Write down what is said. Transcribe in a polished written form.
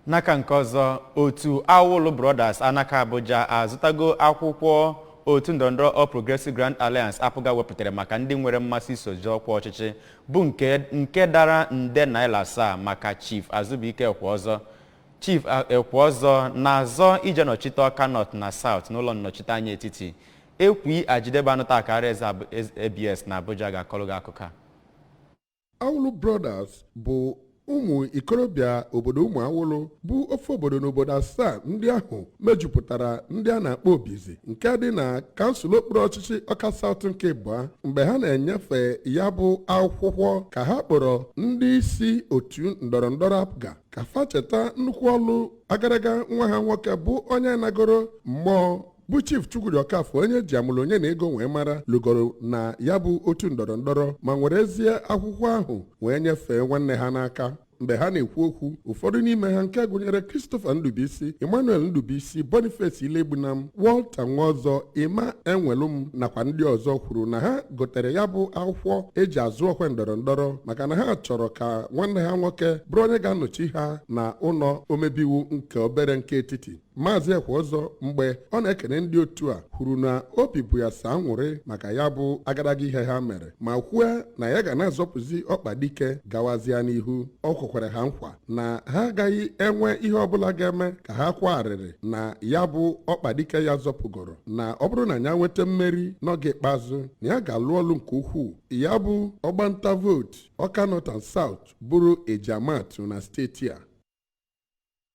N'aka nke ọzọ, otu Awụlụ Brothers Anaka Abuja azụtago akwụkwọ otu ndọrọndọrọ All Progressive Grand Alliance, APGA, wepụtara maka ndị nwere mmasị iso zọọ ọkwa ọchịchị, bụ nke dara nde naira 7 maka Chief Azụbụike Ekweọzọ. Chief Ekweọzọ na-azọ ije nọchite Ọka North na South n'ụlọ nnọchiteanya etiti. Ekwi Ajidebe Anụta Akara Eze ABS na Abuja ga-akọrọ gị akụkọ a. Awụlụ Brothers bụ ụmụ ikorobịa obodo Ụmụ Awụlụ, bụ ofe obodo n'obodo asaa ndị ahụ mejupụtara ndị a na-akpọ Obizi, nke dị na kansụl okpuru ọchịchị Ọka South nke abụọ. Mgbe ha na-enyefe ya bụ akwụkwọ ka ha kpọrọ ndị isi otu ndọrọ ndọrọ APGA ka fa cheta nnukwu ọlụ agaraga nwa ha nwoke, bụ onye nagoro mmụọ, bụ Chief Chukwudi Ọkafọ, onye ji amụrụ onye na ego wee mara, lụgoro na ya bụ otu ndọrọ ndọrọ, ma werezie akwụkwọ ahụ wee nyefee nwanne ha n'aka. Mgbe ha na-ekwu okwu, ụfọdụ n'ime ha, nke gụnyere Christopher Ndubisi, Emmanuel Ndubisi, Boniface Ilegbunam, Walter Nwaọzọ, Emma Enwelum nakwa ndị ọzọ, kwuru na ha gotere ya bụ akwụkwọ eji azụ ọkwe ndọrọ ndọrọ maka na ha chọrọ ka nwanne ha nwoke bụrụ onye ga-anọchi ha na ụlọ omebeiwu nke obere nke etiti. Maazị Ekweọzọ, mgbe ọ na-ekene ndị otu a, kwuru na obi bụ ya sa aṅụrị maka ya bụ agadaga ihe ha mere, ma kwue na ya ga na-azọpụzi ọkpa dike gawazịa n'ihu. Ọ kwekwara ha nkwa na ha agaghị enwe ihe ọbụla ga-eme ka ha kwa arịrị na ya bụ ọkpa dike ya zọpụgoro, na ọ bụrụ na ya nweta mmeri n'oge ikpeazụ, na ya ga-alụ ọlụ nke ukwuu, ya bụ ọgbanta vootu Ọka North and South bụrụ ejiamatụ na steeti a.